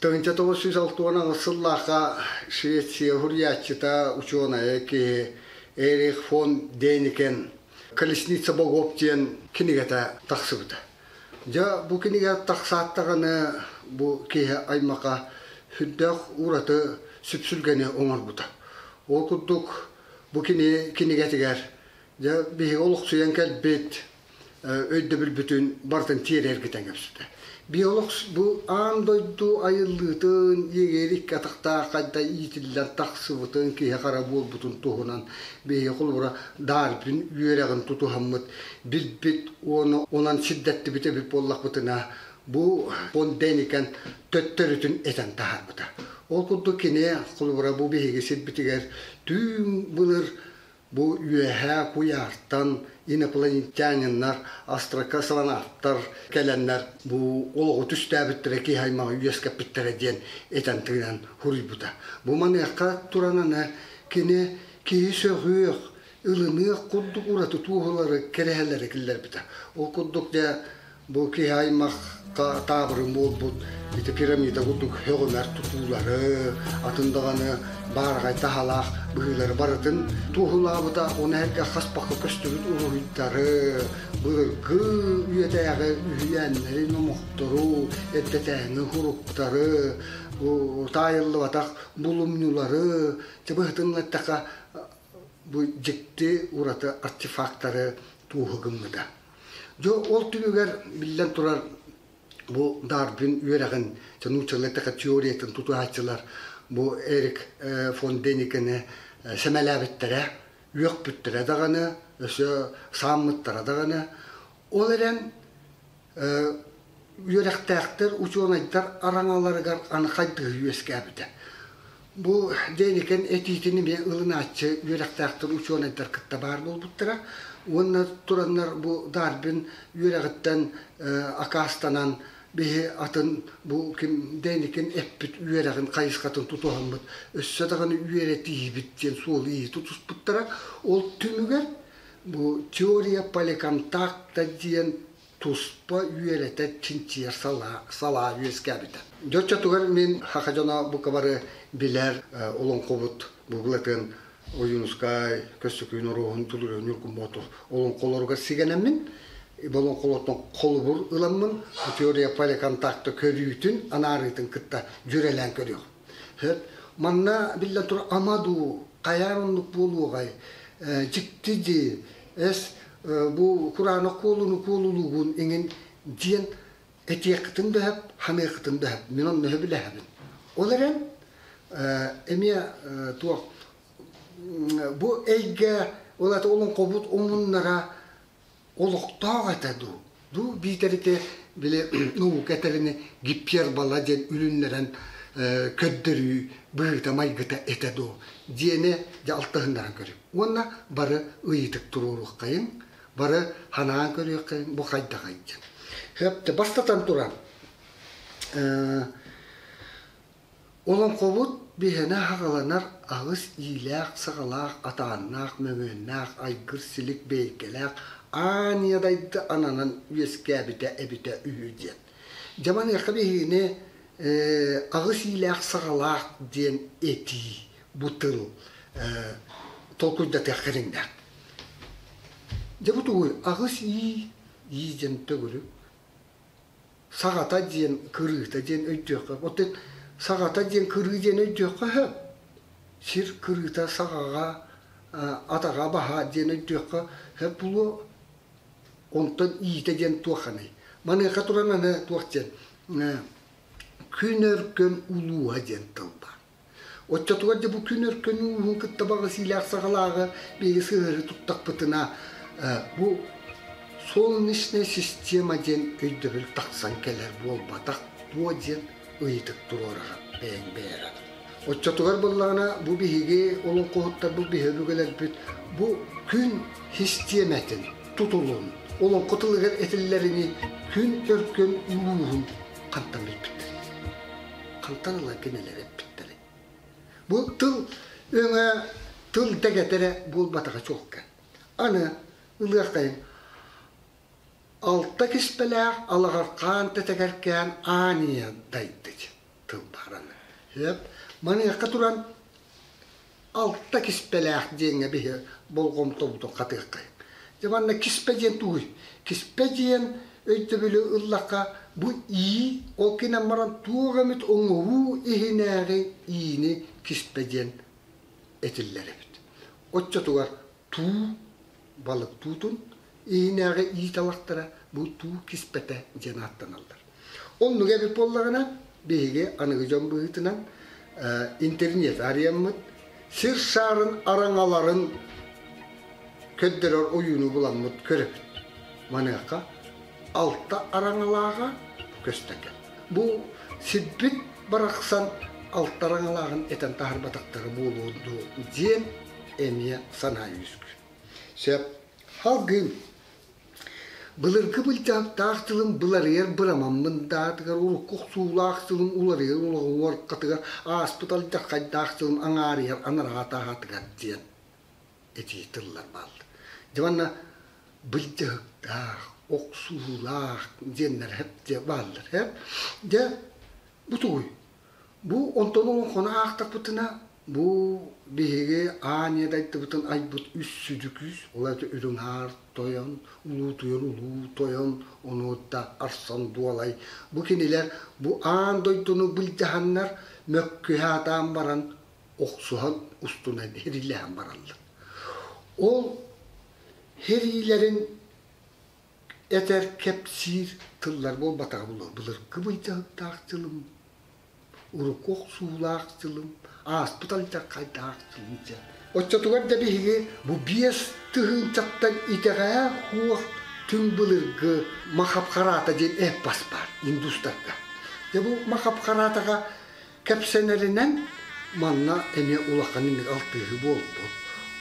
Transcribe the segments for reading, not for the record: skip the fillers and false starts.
1968 сыллаахха Швеция суруйааччыта, учуонайа киһи Эрих фон Деникен «Колесница богов» диэн кинигэтэ тахсыбыта. Дьэ, бу кинигэ тахсааттаҕына бу киһи аймаха сүрдээх ураты сүпсүлгэни оҥорбута. Ол курдук бу кини кинигэтигэр дьэ биһиги олохсуйан кэлбит өйдөбүлбүтүн барытын тиэрэ эргитэн кэпсэтэ. Биолог бу аан дойду айыллыытын, иэгэр икки атахтаах хайда иитиллэн тахсыбытын, киһи хара буолбутун туһунан биһиги холобура Дарвин үөрэҕин тутуһаммыт, билбит уонна онон сирдэттибит эбит буоллахпытына, бу фон Деникен төттөрүтүн этэн таһаарбыта. Ол курдук кини холобура бу биһиги сирбитигэр түүн былыр Бу үөһээ куйаартан инопланетяниннар, астрокосмонавтар кэлэннэр бу олоҕу түстээбиттэрэ, киһи аймаҕы үөскэппиттэрэ диэн этэн тыынан суруйбута. Бу маныаха туран аны кини киһи сөҕүөх, ылыныах курдук ураты туоһулары, кэрэһэлэри киллэрбитэ. Ол курдук дьэ Бу киһи аймахха таабырын буолбут ити пирамида курдук һөҕүмэр тутуулары, атын даҕаны баараҕай таһалаах быһыылары барытын туоһулаабыта, ону эргэ хаспахха көстүбүт уруһуйдары, былыргы үйэтээҕи үһүйээннэри, номохтору, эрдэтээҥи суруктары, таайыллыбатах булумньулары, быһытын эттэххэ бу дьикти ураты артефактары туоһу гыммыта. Дьэ, ол түмүгэр, биллэн турар, бу Дарвин үөрэҕин, нууччалыы эттэххэ теориятын тутуһааччылар бу Эрик фон Деникени сэмэлээбиттэрэ, үөхпүттэрэ даҕаны, өссө сааммыттара даҕаны. Ол эрэн үөрэхтээхтэр, учуонайдар араҥаларыгар аны хайдыһыы үөскээбитэ. Бу Деникен этиитин эмиэ ылынааччы үөрэхтээхтэр, учуонайдар кытта баар буолбуттара уонна тураннар бу Дарвин үөрэҕиттэн акаастанан биһи атын бу ким Деникин эппит үөрэҕин хайысхатын тутуһаммыт өссө даҕаны үөрэтиибит диэн суолу-ииһи тутуспуттара. Ол түмүгэр бу теория поликонтакта диэн туспа үөрэтэр чинчийэр салаа, салаа үөскээбитэ. Дьоччотугар мин саха дьоно бука бары билэр олоҥхобут Бугулатын Ойуунускай, Көстөкүүн Оруоһун Тулуйун Ньургун Боотур олоҥхолоругар сигэнэммин, олоҥхолортон холобур ыламмын, теория поликонтакта көрүүтүн, анаарыытын кытта дьүрэлээн көрүөх. Манна биллэн турар ама дуу, хайаан оннук буолуоҕай, дьикти дии, эс бу кураанах куолуну куолулуугун иҥин диэн этиэххитин да сөп, ханыаххытын да сөп. Мин онно сөбүлэһэбин. Ол эрэн эмиэ туох бу эйгэ ол ата олоҥхобут омуннара олохтоох этэ дуу дуу биитэр ити били наука этэрини гипербола диэн үлүннэрэн көрдөрүү быһыыта-майгыта этэ дуу диэни дьэ алтыһыннаран көрүҥ уонна бары ыйытык туруоруоххайыҥ бары ханаан көрүөххэйиҥ бу хайдаҕый диэн сөп бастатан туран Олоҥхобут биһиэнэ аҕаланар аҕыс иилээх-саҕалаах, атааннаах, мөҥүөннээх, айгыр-силик бэйиккэлээх аан ийэ дайды ананан үөскээбитэ эбитэ үһү диэн. Дьэ маныаха биһигини аҕыс иилээх-саҕалаах диэн этии бу тыл толкуйдатыах кэриҥнээх. Дьэ бу тугуй аҕыс ии, ии диэн төгүрүк Саҕата диэн кырыыта диэн өйдүөххэ. Оттон саҕата диэн кырыы диэн өйдүөххэ сөп. Сир кырыыта саҕаҕа, атаҕа баһа диэн өйдүөххэ сөп буолуо. Онтон иитэ диэн туохханый? Маныаха туран аны туох диэн күн өркөн улууһа диэн тыл баар. Оччотугар дьэ бу күн өркөн ууһун кытта баҕасиилээх саҕалааҕы биһиги сыһыары туттахпытына бу солнечная система диэн өйдөбүл тахсан кэлэр буолбатах дуо диэн ыйытык туруораҕын бэйэҥ бэйэҕэр. Оччотугар буоллаҕына бу биһиги олоҥхоһуттарбыт биһи өбүгэлэрбит бу күн систиэмэтин тутулун олоҥхо тылыгар этиллэрини күн өркөн улууһун хантан билбиттэр? Хантан ылан кинилэр эппиттэрий? Бу тыл өҥө тыл дэгэтэрэ буолбатаҕа чуолкай. Аны ылыахтайын алта киспэлээх алаҕархаан тэтэгэркээн аан ийэ дайдыч. тыл баараны. Сөп. Маныаха туран алта киспэлээх диэҥҥэ биһи болҕомтобутун хатыаххайын. Дьэ манна киспэ диэн тугуй? Киспэ диэн өйдөбүлү ыллахха бу ии ол гынан баран туох эмит оҥоһуу иһинээҕи иини киспэ диэн этиллэр эбит. Оччотугар туу балык туутун иһинээҕи ии талахтара бу туу киспэтэ диэн ааттаналлар. Оннук эбит буоллаҕына, биһиги аныгы дьон быһыытынан интернет арыйаммыт, сир шаарын араҥаларын көрдөрөр ойууну буламмыт көрөбүт. Маныаха алта араҥалааҕа көстөн кэллэ. Бу сирбит барахсан алта араҥалааҕын этэн таһаарбатахтара буолуо дуо диэн эмиэ санаа үөскүүр. Сөп. Салгыы Былыргы былдьаһыктаах тылым быларыйар бырамаммын даатыгар урукку охсуулаах тылым уларыйар улаҕуоркатыгар ааспыт алдьархайдаах тылым аҥаарыйар анараа таһаатыгар диэн этии тыллар бааллар. Дьэ манна былдьаһыктаах, охсуулаах диэннэр хэп диэ бааллар хэп. Дьэ бу тугуй? Бу онтон олоҥхону аахтахпытына, бу биһиги аан ийэ дойдубутун айбыт үс сүдү күүс, ол аата Үрүҥ Аар Тойон, Улуутуйар Улуу Тойон, онуота Арсан Дуолай. Бу кинилэр бу аан дойдуну былдьаһаннар, мөккүһэ аатаан баран, охсуһан устунан иһирилэһэн бараллар. Ол иһириилэрин этэр, кэпсиир тыллар буолбатаҕа былыргы былдьаһыктаах дьылым, урукку охсуулаах дьылым, ааспыт алдьархайдаах дьылым диэн. Оччотугар да биһиги бу 5000-ттан итэҕэһэ суох түҥ былыргы Махабхарата диэн эпос баар индустарга. Дьэ бу Махабхаратаҕа кэпсэнэринэн манна эмиэ улахан инник алтыһыы буолбут.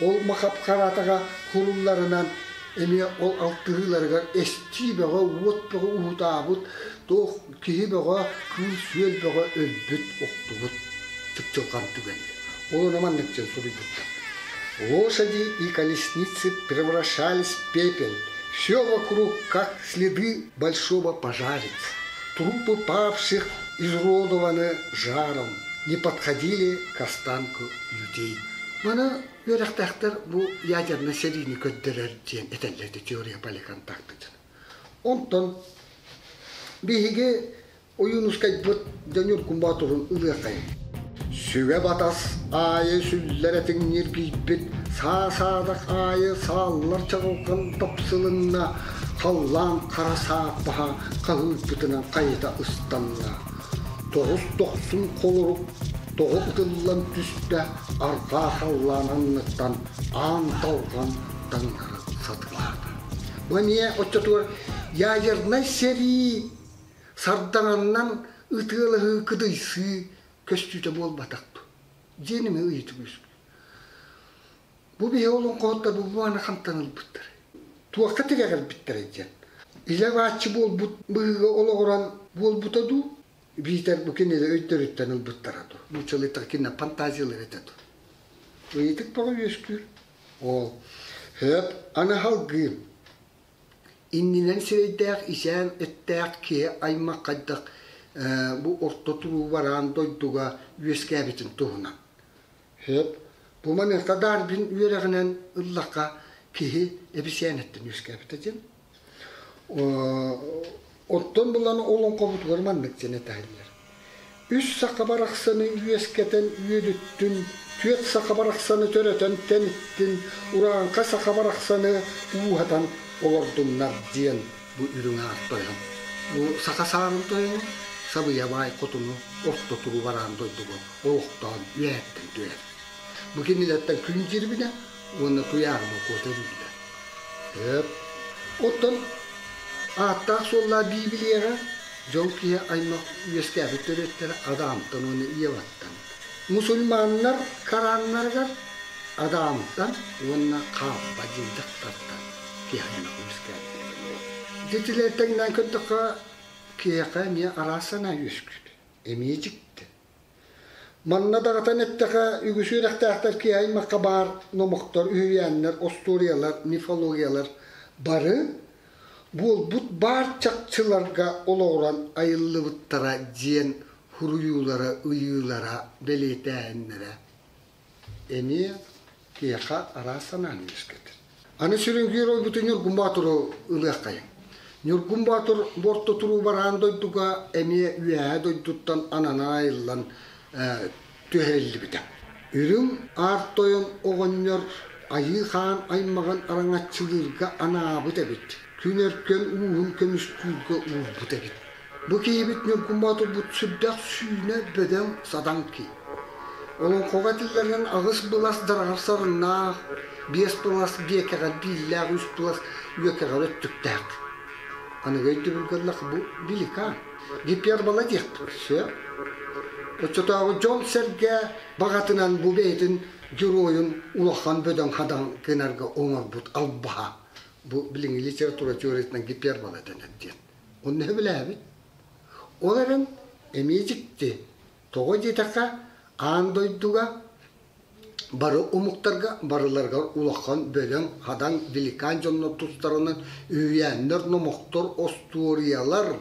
Ол Махабхаратаҕа курулларынан эмиэ ол алтыһыыларыгар эстии бөҕө, уот бөҕө уһутаабыт, туох киһи бөҕө, кыыл-сүөл бөҕө өлбүт, охтубут чыпчылҕан түгэнэ. Ол ону маннык диэн суруйбуттар. Лошади и колесницы превращались в пепел. Все вокруг, как следы большого пожарица. Трупы павших изуродованы жаром, не подходили к останку людей. Маны үөрэхтээхтэр бу ядернай сэриини көрдөрөр диэн этэллэр теория поликонтакта диэн. Онтон биһиги Ойуунускайбыт Дьоньургун Боотурун ылыаххайын. Сүгэ батас аайы сүллэр этиҥниир киирбит, саа-саадах аайы сааллар чаҕылҕан тапсылынна, халлаан хара сааппаһа хаһыырбытынан хайыта ыстанна. Тоҕус дохсун холорук тоҕо ытыллан түстэ, арҕаа халлаан анныттан аан талҕан таҥнары сатылаата. Бу эмиэ оччотугар ядернай сэрии Сардаҥаннан ытыалаһыы кыдыйсыы көстүүтэ буолбатах дуо? Диэн эмиэ ыйытык үөскүүр. Бу биһи олоҥхоһуттар бу буана хантан ылбыттар? Туохха тирэҕирбиттэрэй диэн. Илэ бааччы буолбут быһыыга олоҕуран буолбута дуу? Биитэр бу кинилэр өйдөрүттэн ылбыттара дуу? Нууччалыыттар кинилэр фантазиялар этэ дуу? Ыйытык бөҕө үөскүүр. Ол хөп аны халгыым. Иннинэн сирэйдээх, исээн эттээх киһи аймах хайдах бу орто туруу бараан дойдуга үөскээбитин туһунан. Сөп. Бу маныаха Дарвин үөрэҕинэн ыллахха киһи эбисээнэттэн үөскээбитэ диэн. Оттон булан олоҥхобутугар маннык диэн этэһэллэр. Үс саха барахсаны үөскэтэн үөдүттүн, түөрт саха барахсаны төрөтөн тэниттин, урааҥха саха барахсаны ууһатан олордуннар диэн бу үрүҥ аар тойон. Бу саха саарын тойоно Сабыйа баай хотуну орто туруу бараан дойдуга олохтоон үөһэттэн түһэр. Бу кинилэртэн күн дьирбинэ уонна туйаарыма куота биллэр. Сөп. Оттон ааттаах-суоллаах Биибилийэҕэ дьол киһи аймах үөскээбит төрүөттэрэ Адамтан уонна Еваттан. Мусульманнар Кораннарыгар Адамтан уонна Хааппа диэн дьахтартан киһи аймах үөскээбит. Дьитилэр тэҥнээн көрдөххө, киһиэхэ эмиэ араас санаа үөскүүр. Эмиэ дьикти. Манна даҕатан эттэхэ, үгүс үөрэхтээхтэр киһи аймахха баар номохтор, үһүйээннэр, остуоруйалар, мифологиялар бары буолбут баар чахчыларга олоҕуран айыллыбыттара диэн Хуруйуулара, ыйыылара, бэлиэтээһиннэрэ эмиэ киһиэхэ араас санааны үөскэтэр. Аны сүрүн геройбутун Ньургун Боотуру ылыаххайыҥ. Ньургун Боотур бу орто туруу бараан дойдуга эмиэ үөһээ дойдуттан ананан айыллан түһэриллибитэ. Үрүҥ Аар Тойон оҕонньор Айыы Хаан аймаҕын араҥаччылыырга анаабыт эбит. Күн Өркөн ууһун көмүскүүргэ уурбут эбит. Бу киһибит Ньургун Боотурбут сүрдээх сүүнэ бөдөҥ садаҥ киһи. Олоҥхоҕо этиллэринэн аҕыс былас дараҕар сарыннаах, биэс былас биэкэҕэр бииллээх, үс былас үөкэҕэр өттүктээх. Аныгы өйдөбүлгэ ыллах бу великан. Гипербола диэхпит сөп. Оччотооҕу дьон-сэргэ баҕатынан бу бэйэтин геройун улахан бөдөҥ хадаҥ гынарга оҥорбут албаһа. Бу билиҥҥи литература теориятынан гипербола дэнэр диэн. Онно сөбүлээбит. Ол эрэн эмиэ дьикти. Тоҕо диэтэххэ, аан дойдуга бары омуктарга барыларыгар улахан бөдөҥ, хадаҥ, великан дьоннор тустарынан үһүйээннэр, номохтор, остуоруйалар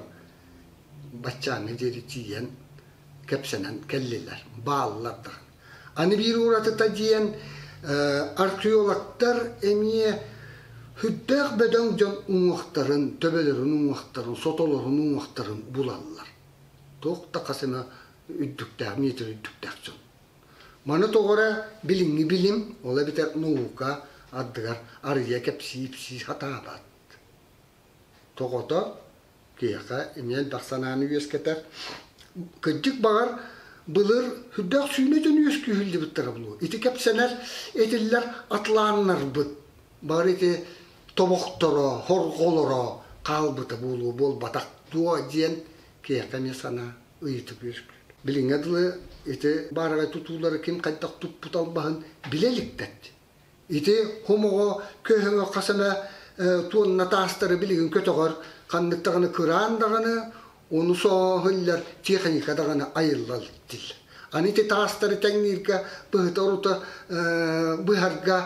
баччааҥҥа диэри тиийэн кэпсэнэн кэллилэр, бааллар даҕаны. Аны биир уратыта диэн археологтар эмиэ сүрдээх бөдөҥ дьон уҥуохтарын, төбөлөрүн уҥуохтарын, сотолорун уҥуохтарын булаллар. Туох да хас эмэ үрдүктээх, метр үрдүктээх дьон. Маны тоҕо эрэ билиҥҥи билим, ол эбэтэр наука ардыгар арыйа кэпсии-ипсии сатаабат. Тоҕото киһиэхэ эмиэ элбэх санааны үөскэтэр. Кырдьык баҕар былыр сүрдээх сүүнэ дьон үөскүүһүллүбүттэрэ буолуо. Ити кэпсэнэр этиллэр атлааннарбыт бары ити тобохторо, хорҕолоро хаалбыта буолуо буолбатах дуо диэн киһиэхэ эмиэ санаа ыйытык үөскүүр. Билиҥҥэ дылы ити баараҕай тутуулары ким хайдах туппут албаһын билэ иликтэр. Ити хомоҕо көһөҥө хас эмэ туонна таастары билигин көтөҕөр, ханнык даҕаны кыраан даҕаны, ону сооһуллар техника даҕаны айыллал дииллэр. Аны ити таастары тэҥнииргэ быһыта-орута быһарга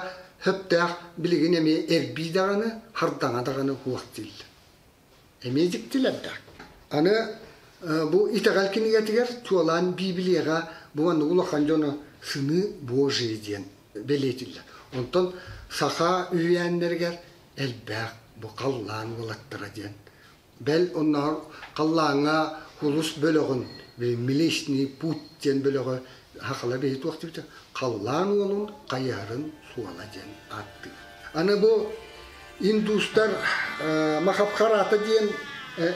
сөптөөх билигин эмиэ эрбии даҕаны, хардаҥа даҕаны суох дииллэр. Эмиэ дьиктилэрдээх. Аны бу итэҕэл кинигэтигэр чуолаан Библияҕа бу маннык улахан дьону сыны Божии диэн бэлиэтиллэр. Онтон саха үһүйээннэригэр элбэх бу халлаан уолаттара диэн. Бэл оннооҕор халлааҥҥа Хулус бөлөҕүн Млечный путь диэн бөлөҕү сахалар биһи туох диэбитэ халлаан уолун хайыһарын суола диэн ааттыыр. Аны бу индустар Махабхарата диэн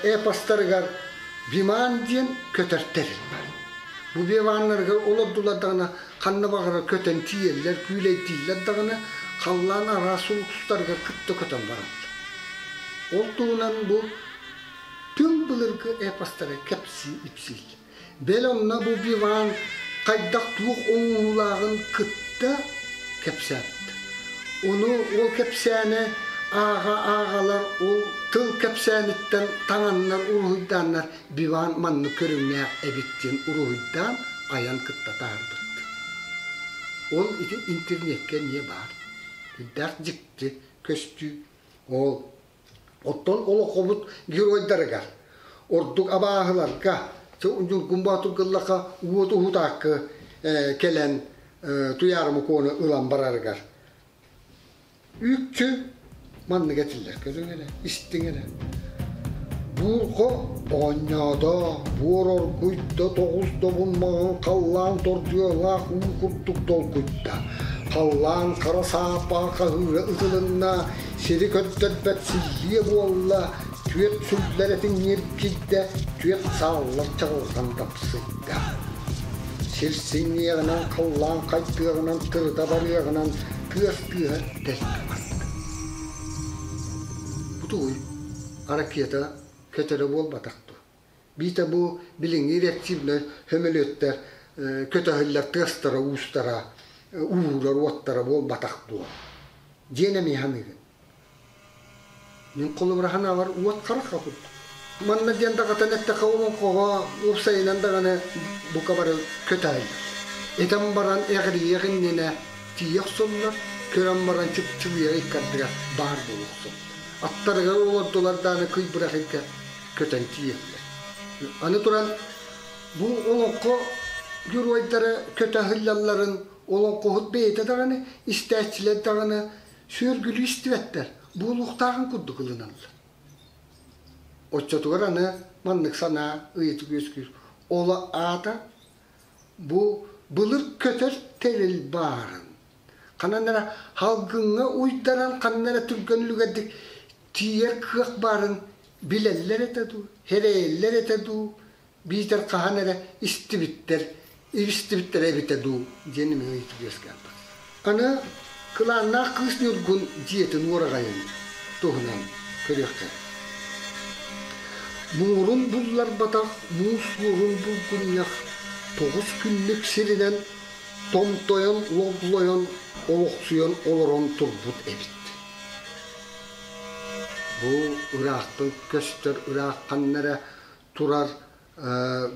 эпостарыгар Виман диэн көтөр тэрил бар. Бу Виманнарыгар олордулар даҕаны ханна баҕарар көтөн тиийэллэр, күүлэйдииллэр даҕаны халлаан араас сулустарыгар кытта көтөн бараллар. Ол туһунан бу түҥ былыргы эпостары кэпсии-ипсииллэр. Бэл онно бу Виван хайдах туох оҥоһуулааҕын кытта кэпсээбиттэр. Ону ол кэпсээни ааҕа-ааҕалар ол тыл кэпсээниттэн таҥаннар уруһуйдааннар Виван маннык көрүҥнээх эбит диэн уруһуйдаан айан кытта таһаарбыт. Ол ити интернеккэ эмиэ баар. Сүрдээх дьикти көстүү. Ол Оттон олоххобут геройдарыгар, ордук абааһыларга, Ньургун Боотур гыллаха уот уһутааккы кэлэн Туйаара Мукуону ылан барарыгар үкчү маннык этиллэр көрүҥ эрэ, истиҥ эрэ. Буурҕа оонньоото, буор оргуйда, тоҕус добун маҥан халлаан тордуйалаах уу курдук долгуйда. Халлаан хара сааппаҕа хаһыыра ытылынна, сири көрдөрбөт силлиэ буолла, түөрт сүллэр этиҥ ньиргийдэ, түөрт сааллар чаҕылҕан тапсыйда. Сир синньиэҕинэн, халлаан хайдыаҕынан, тырыта барыаҕынан тыас тыаһа дэлби барда. Бу тугуй? Ракета көтөрө буолбатах дуо? Биитэ бу билиҥҥи реактивнай сөмөлүөттэр көтөһүллэр тыастара-уустара, ууһуулар уоттара буолбатах дуо? Диэн эмиэ саныыгын. Мин холобура санаабар уот харахха курдук. Манна диэн даҕатан эттэххэ олоҥхоҕо уопсайынан даҕаны бука бары көтөөллөр. Этэн баран эҕирийиэх иннинэ тиийэ охсоллор, көрөн баран чыпчылыйар иккардыгар баар буола охсоллор. Аттарыгар олордулар даҕаны кый бырах илгэ көтөн тиийэллэр. Аны туран, Бу олоҥхо геройдара көтө сылдьалларын олоҥхоһут бэйэтэ даҕаны, истээччилэр даҕаны сүөргүлүү истибэттэр, буолуохтааҕын курдук ылыналлар. Оччотугар аны маннык санаа ыйытык үөскүүр. Ол аата бу былыр көтөр тэрил баарын, ханан эрэ халгыҥҥа уйдаран ханна эрэ түргэн үлүгэрдик тиийэр кыах баарын билэллэр этэ дуу, сэрэйэллэр этэ дуу, биитэр хаһан эрэ истибиттэр, истибиттэрэ эбитэ дуу диэн эмиэ ыйытык үөскээн тахсар. Аны кылааннаах кыыс Ньургун дьиэтин уораҕайын туһунан көрүөххэ. Муҥурун булларбатах муус уорун булгунньах тоҕус күннүк сиринэн томтойон логлойон олохсуйан олорон турбут эбит. Бу ыраахтан көстөр ыраах ханна эрэ турар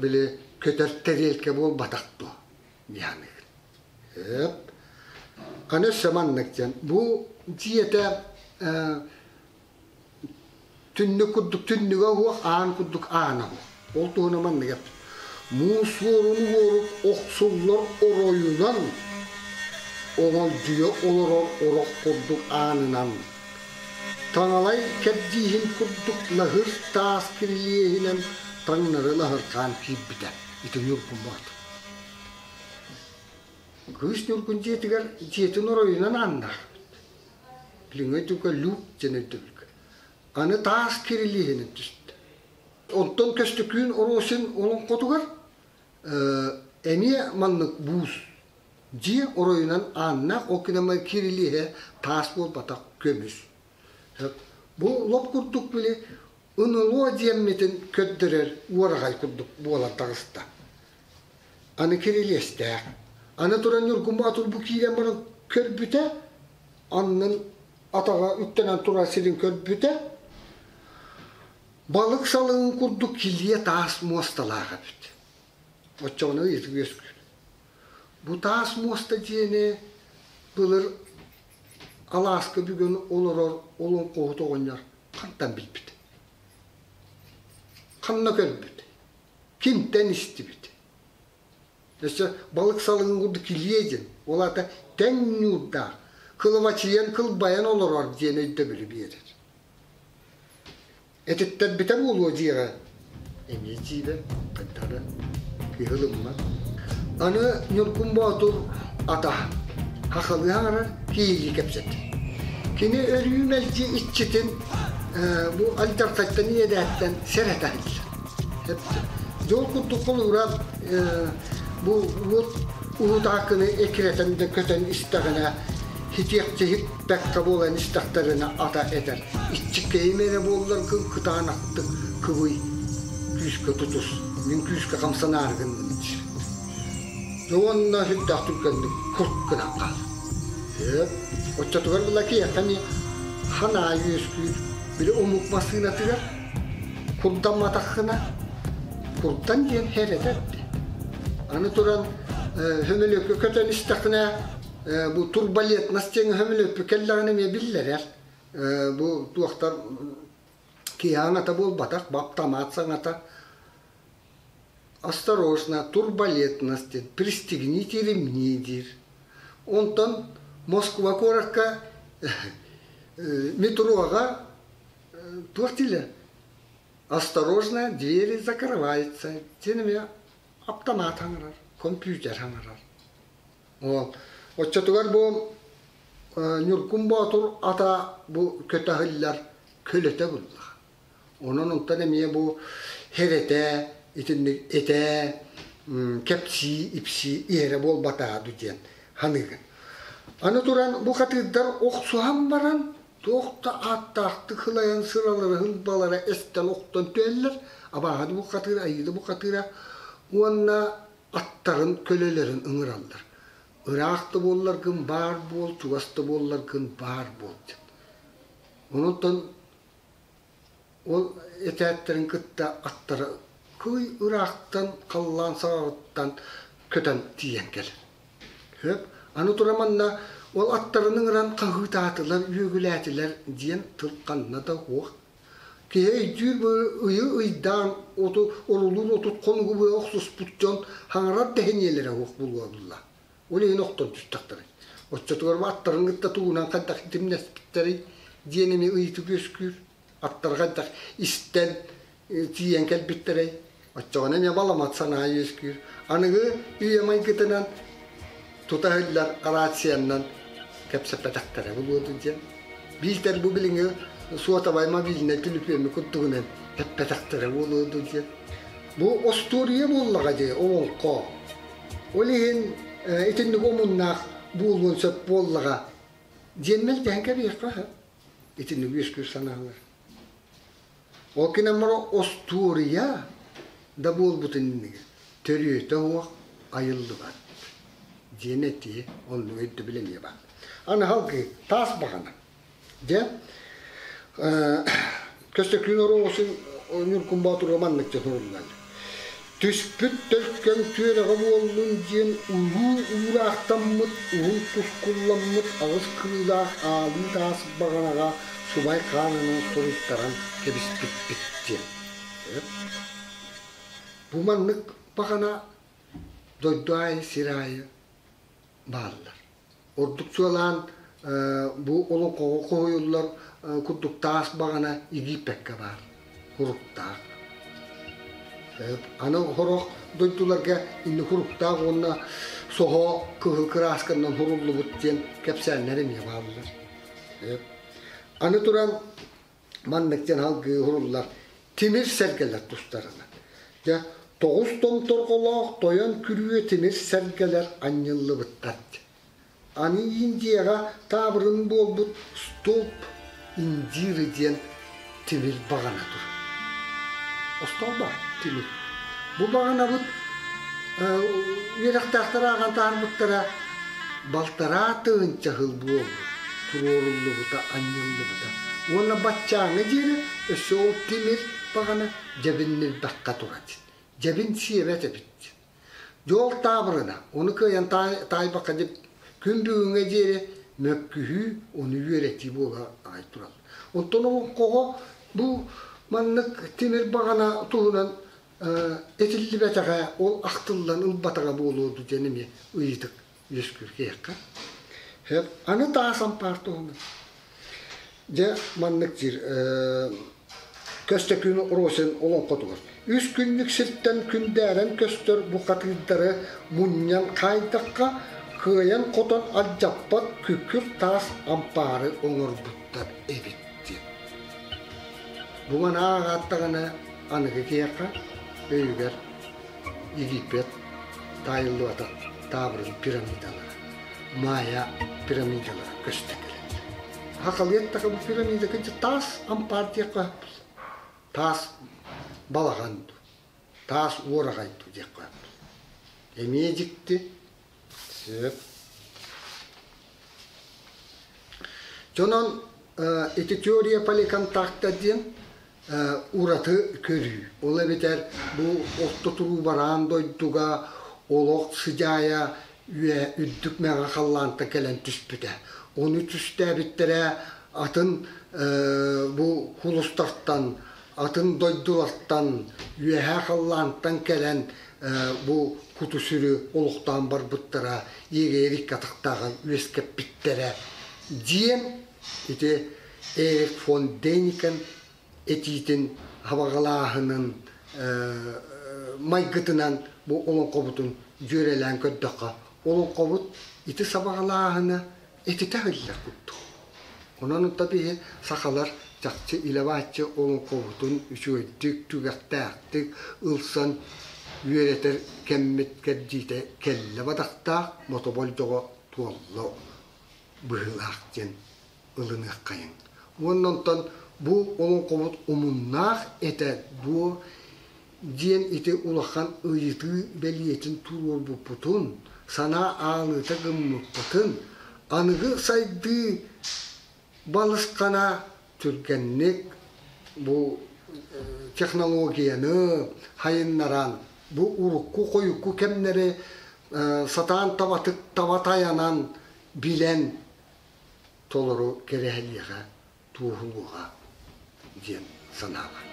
били көтөр тэриэлкэ буолбатах дуо дианыгын. Эп. Аны өссө маннык диэн бу дьиэтэ түннүк курдук түннүгэ уһуох, аан курдук аана уһуох. Ол туһунан маннык эппит. Муус уорун уорук охсуллар оройунан оҥолдьуйа олорор орох курдук аанынан таҥалай кэрдииһин курдук лаһыр таас кирилиэһинэн таҥнары лаһырхаан киирбитэ. Ити Ньургун Боотур. Кыыс Ньургун дьиэтигэр дьиэтин оройунан ааннаах. Билиҥҥи өйдөбүлгэ люк диэн өйдөбүлгэ. Аны таас кирилиэһинэн түстэ. Онтон Көстөкүүн Оросин олоҥхотугар эмиэ маннык буус дьиэ оройунан ааннаах ол гынан кирилиэһэ таас буолбатах көмүс. Бу лоп курдук били ынылуо диэммитин көрдөрөр уораҕай курдук буолан таҕыста. Аны кирилиэстээх. Аны туран Ньургун Боотур бу киирэн баран көрбүтэ, аннын атаҕа үктэнэн турар сирин көрбүтэ, балык салыҥын курдук килиэ таас муосталаах эбит. Оччоҕуна ыйытык үөскүүр. Бу таас муоста дьиэни былыр алааска бүгүн олорор олоҥхоһут оҕонньор хантан билбит? Ханна көрбүт? Кимтэн истибит? Өссө балык салыҥын курдук килиэ диэн, ол аата тэҥ ньуурдаах, кылабачыйан кылбайан олорор диэн өйдөбүлү биэрэр. Этиттэрбитэ буолуо дьиэҕэ эмиэ дьиибэ хайдара киһи ылыммат. Аны Ньургун Боотур ата хахалыы хаҥарар киһилии кэпсэтэр. Кини өрүү мэлдьи иччитин бу алдьархайтан иэдээттэн сэрэтэ сылдьар. Дьол курдук холуура бу уот уһутаакыны эккирэтэн да көтөн истэҕинэ хитиэхчиһиппэккэ буолан истэхтэринэ ата этэр иччикэйим эрэ буолларгын кытаанахтык кыбый күүскэ тутус мин күүскэ хамсанаары гынным диир уонна сүрдээх түргэнник курк гынан хаалар оччотугар була киһиэхэ эмиэ ханаа үөскүүр били омук массыынатыгар курдамматаххына курдан диэн хэрэтэр аны туран сөмөлүөккэ көтөн истэххинэ бу турбулентность диэн сөмөлүөппүт кэллэҕинэ эмиэ биллэрэр бу туохтар киһи аҥата буолбатах баптамаат саҥата осторожно турбулентность диэн пристегните ремни диир онтон Москва куоракка метроҕа туох дииллэр осторожно двери закрываются диэн эмиэ аптамаат хаҥарар компьютер хаҥарар Ол оччотугар бу Ньургун Боотур ата бу көтөһүллэр көлөтө булла. Онон онтон эмиэ бу хэрэтэ, итинник этэ, кэпсии, ипсии иһэрэ буолбатаа ду диэн ханыыгын. Аны туран бу хатыырдар охсуһан баран туох да ааттаахтык сылайан сыралара һылбалара эстэн охтон түһэллэр. Абааһы бу хатыыра, айыыда бу хатыыра уонна аттарын, көлөлөрүн ыҥыраллар. Ыраах да буолларгын баар буол, чугас да буолларгын баар буол диэн. Онон ол этээттэрин кытта аттара кый ыраахтан халлаан саҕаҕыттан көтөн тиийэн кэлэр. Сөп. Аны туран манна ол аттарын ыҥыран хаһыытаатылар, үөгүлээтилэр диэн тыл ханна да суох. Киһи өйдүүр бу ыйы ыйдаан оту орулуур отут хонугу быа охсуспут дьон хаҥарар дэһиниэлэрэ уох булуобулла. Ол иһин охтон түстэхтэрэй. Оччотугар аттарын кытта тугунан хайдах итимнэспиттэрий диэн эмиэ ыйытык үөскүүр. Аттары хайдах истэн тиийэн кэлбиттэрэй. Оччоҕуна эмиэ баламат санаа үөскүүр. Аныгы үйэ майгытынан тута иһиллэр рацияннан кэпсэппэтэхтэрэ буолуо диэн. Биитэр бу билиҥҥи суотабай мобильнай түлүпүөмү курдугунан эппэтэхтэрэ буолуо диэн. Бу остуоруйа буоллаҕа дии, олоҥхо. Ол иһин итинник омуннаах буолуон сөп буоллаҕа диэн мэлдьэһэн кэбиһиэххэ сөп. Итинник үөскүүр санаалар. Ол кинаммара остуоруйа да буолбутун иннигэр төрүөтэ суох айыллыбат диэн этии оннук өйдөбүл эмиэ баар. Аны халгыы таас баҕана. Дьэ, Көстөкүүн Оруоҕусун Ньургун Боотурга маннык дьон уһуллар. Түспүт төлкөҥ түөрэҕэ буоллун диэн улуу уураахтаммыт, уһун тускулламмыт аҕыс кыылаах аалыы таас баҕанаҕа субай хаанынан суруйтаран кэбиспиппит диэн. Бу маннык баҕана дойду аайы сир аайы бааллар. Ордук чуолаан бу олоҥхоҕо хоһуйуллар курдук таас баҕана Египеккэ баар, хуруктаах. Аны сорох дойдуларга инни хуруктаах уонна соһо кыһыл кыраасканан хуруллубут диэн кэпсээннэр эмиэ бааллар. Аны туран маннык диэн алгыы уһуруллар тимир сэргэлэр тустарынан. Дьэ, тоҕус томторҕолоох тойон күрүө тимир сэргэлэр анньыллыбыттар. Аны Индияҕа таабырын буолбут столб Индиры диэн тимир баҕана тур. Остолба тимир. Бу баҕанабыт үөрэхтээхтэр ааҕан таһаарбыттара балтараа тыһыынча сыл буолбут, туруоруллубута, анньыллыбыта. Уонна баччааҥҥа диэри өссө ол тимир баҕана дьэбиннирбэххэ турар. Дьэбин сиэбэт эбит. Дьол таабырына, ону кыайан таайбакка күн бүгүҥҥэ диэри мөккүһүү, ону үөрэтии буола аҕай турар. Оттон олоҥхоҕо бу маннык тимир баҕана туһунан этиллибэтэҕэ, ол ахтыллан ылбатаҕа буолуо дуу диэн эмиэ ыйытык үөскүүр киһиэхэ. Аны таас ампаар туһунан. Дьэ, маннык диир Көстөкүүн Росин олоҥхотугар. Үс күннүк сиртэн күндээрэн көстөр бухатыырдары мунньан хаайдахха, кыайан-хотон алдьаппат күкүр таас ампаары оҥорбуттар эбит диэн. Бу манаа ааттаҕына аныгы киһиэхэ өйүгэр Египет таайыллыбатах таабырын пирамидалара, Майя пирамидалара көстө кэлэллэр. Хахалыы эттэхэ бу пирамида кынча таас ампаар диэххэ таас балаҕан дуу, таас уораҕай дуу диэххэ Эмиэ дьикти. Сөп. Дьонон ити теория поликонтакта диэн ураты көрүү. Ол эбэтэр бу орто туруу бараан дойдуга олох сыдьаайа үө үрдүк мэҕэ халлаантан кэлэн түспүтэ. Ону түстээбиттэрэ атын бу хулустартан, атын дойдулартан, үөһээ халлаантан кэлэн бу куту-сүрү олохтоон барбыттара, иэгэйэр икки атахтааҕы үөскэппиттэрэ диэн ити Эрик фон Деникен этиитин хабаҕалааһынын майгытынан бу олоҥхобутун дьүөрэлээн көрдөххө, олоҥхобут ити сабаҕалааһына этитэ иһиллэр курдук. Онон онто биһи сахалар чахчы илэ-бааччы олоҥхобутун үчүгэйдик, түгэхтээхтик ылсан үөрэтэр кэммит кэрдиитэ кэллэ бадахтаах, мотоболдьоҕо туолла быһыылаах диэн ылыныаххайыҥ. Уонна онтон бу олоҥхобут омуннаах этэ дуо диэн ити улахан ыйытыы бэлиэтин туруорбуппутун, санаа аалыыта гыммыппытын, аныгы сайдыы балысхана түргэнник бу технологияны хайыннаран, бу урукку-хойукку кэмнэри сатаан табатык таба тайанан билэн толору кэрэһэлиэҕэ, туоһулуоҕа диэн. санаалаах.